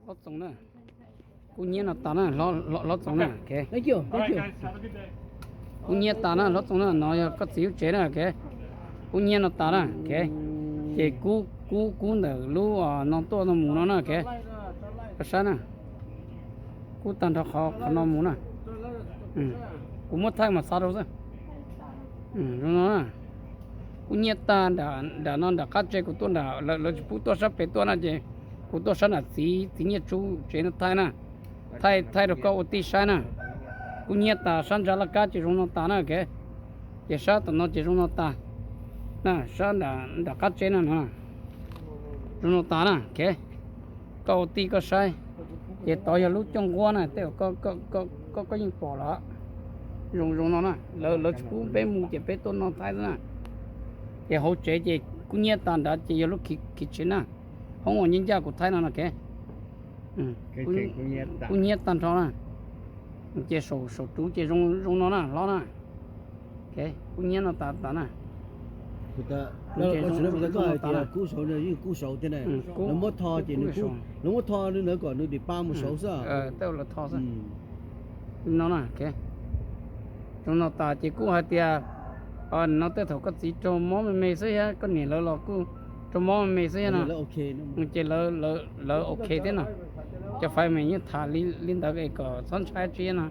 Hlob Txoos na, kub hnyiab no tas na, hlob Txoos na. Kub hnyiab tas na hlob Txoos na, no yog koj txiv lub tsev na. Kub hnyiab no tas na. Ces kub, kub ntawm lub no tuaj no mus no na. Koj saib na, kub tag nrho qhov no mus na. Kuv muab thaij mas xa rau xwb. Kub hnyiab tag nram no, nram qab tsev kuv tuaj nram, lawv tsis pub tuaj sab pem tuaj na ces kuv tuaj sab nram txiv, txiv Nyiaj Tsub tsev no thaij na. Thaij, thaij rau koj ua tij saib na. Kub hnyiab tas, sab ntsa laj kab ces zoo no tas na. Ces sab tom no ces zoo no tas na, sab nram qab tsev no no zoo no tas na. Koj ua tij koj saib. Ces tod yog lub cooj nquab na, tej zaum koj, koj yeej pom lawm. Zoo zoo no na, lawv tsis pub peb mus ces peb tuaj no thaij xwb na. Ces hauv tsev ces kub hnyiab tas nrad ces yog lub kitchen na. Hoob uas ncaj ncaj kuv thaij no no. Kub hnyiab tag nrho na. Ces saum, saum tsuv ces zoo no na hlob na. Kub hnyiab no tas tas na. Kub saud, yeej kub saud thiab na. Lawv muab tho ces nws, lawv muab tho nws ntawd kom nws dim pa mus saud xwb. Tej lawv tho xwb. No na, zoo no tas ces kuj hais tias no tej thaum koj txiv raug mob me me xwb thiab koj niam lawv los kuj raug mob me me xwb thiab no. Ces lawv ok thiab no. Cov faiv me yeej tham li ntawd es kom txhob ntshai dab tsi no.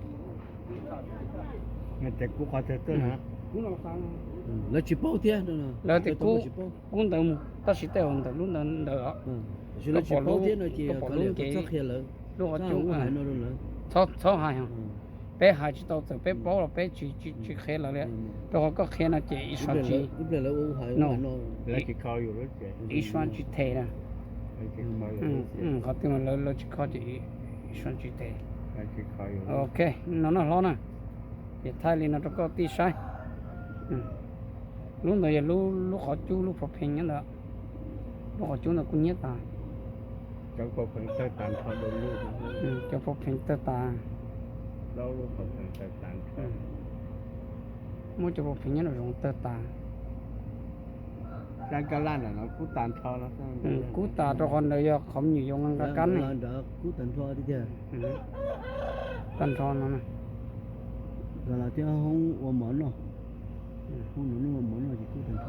Lawv tsis paub thiab, lawv tias kub ntawd mus tab sis tej zaum ntawm lub ntawd ntawd os. Lawv tsis paub thiab no ces koj pom lub nce, lub qhov cub, txhob hais. Peb hais tsis tau, txawm peb paub los peb tsis, tsis qhia lawv li. Rau qhov koj qhia no ces ib suav tsis, ib suav tsis them na. Qhov twg mas lawv tsis kho ces ib suav tsis them. Ok, no noj hlob na. Ces thaij li no rau koj tij saib. Lub ntawd yog lub, lub qhov cub, lub propane nyob ntawd. Lub qhov cub ntawd kuj hnyiab tas. Cov propane tawg tas. Muab cov propane nyob nraum zoov tawg tas. Kub tas rau qhov ntawd yog qhov me nyuam yaus nqa kab ne. Tag nrho no.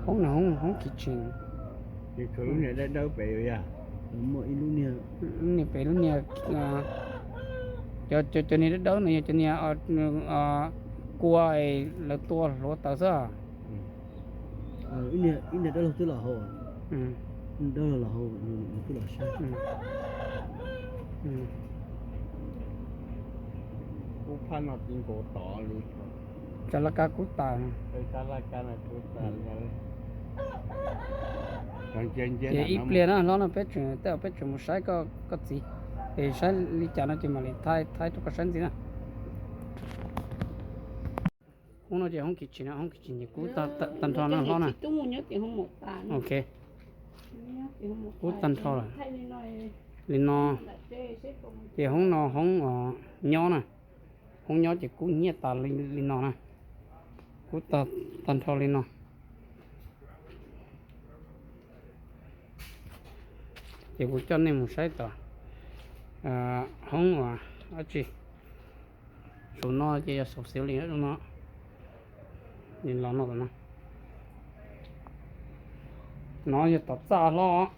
Hoob no, hoob kitchen. Lub niag pem lub niag, cov niag dawb dawb no yog cov niag kua lawv tua hluav taws xwb. Ib niag dawb laug twb los hauv, dawb laug los hauv, twb los saib. Kub phab no ti nkaus tod li. Cov laj kab kub tas. Ces ib pliag na hlob no peb tseem, tej zaum peb tseem mus saib koj txiv, es saib li cas no ces mam li thaij, thaij rau koj saib ntxiv na. Hoob no ces hoob kitchen no, hoob kitchen ces kub tag nrho na hlob na. Ok, kub tag nrho lawm. Li no, ces hoob no hoob nyob na, hoob nyob ces kub hnyiab tas li no na, kub tag nrho li no. Ces kuv coj nej mus saib tom hoob uas dab tsi. Saum no ces yog saum xeev li no, los no tom no. No yog tom txaj hlob.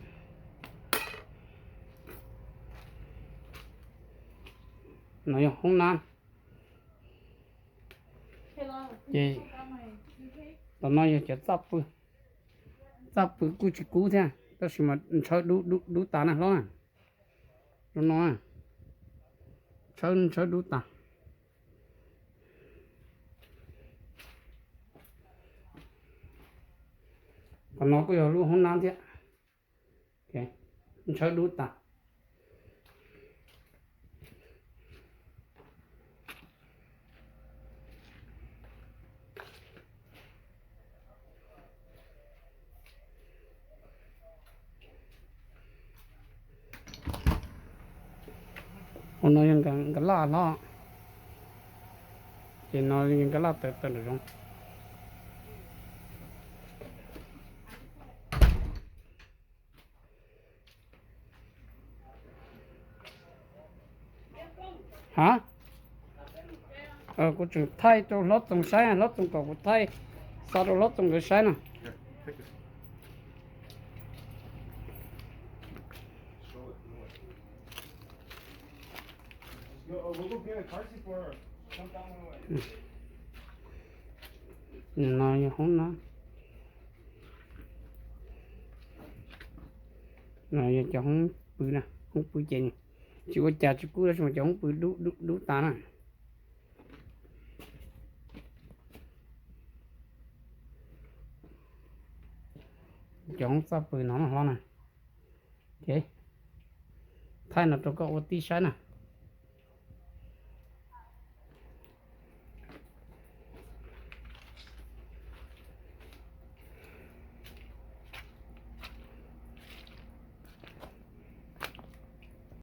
No yog hoob nab. Ces tom no yog cov txaj pw. Txaj pw kuj tsis kub thiab tab sis mas ntshaw dub tas na hlob na. Zoo no, ntshaw, ntshaw dub tas. Qhov no kuj yog lub hoob nab thiab. Ntshaw dub tas. Hauv no yog nkawd laj hlob, ces no yog nkawd laj tawm tawm nram zoov. Ha, kuv tseem thaij rau Hlob Txoos saib, Hlob Txoos kom kuv thaij xa rau Hlob Txoos nkawd saib no. No yog hoob no, no yog cov hoob pw, hoob pw ces tsis ua cas, tsis kub tab sis mas cov hoob pw dub tas na. Cov hoob txaj pw no hlob na. Thaij no rau koj ua tij saib na.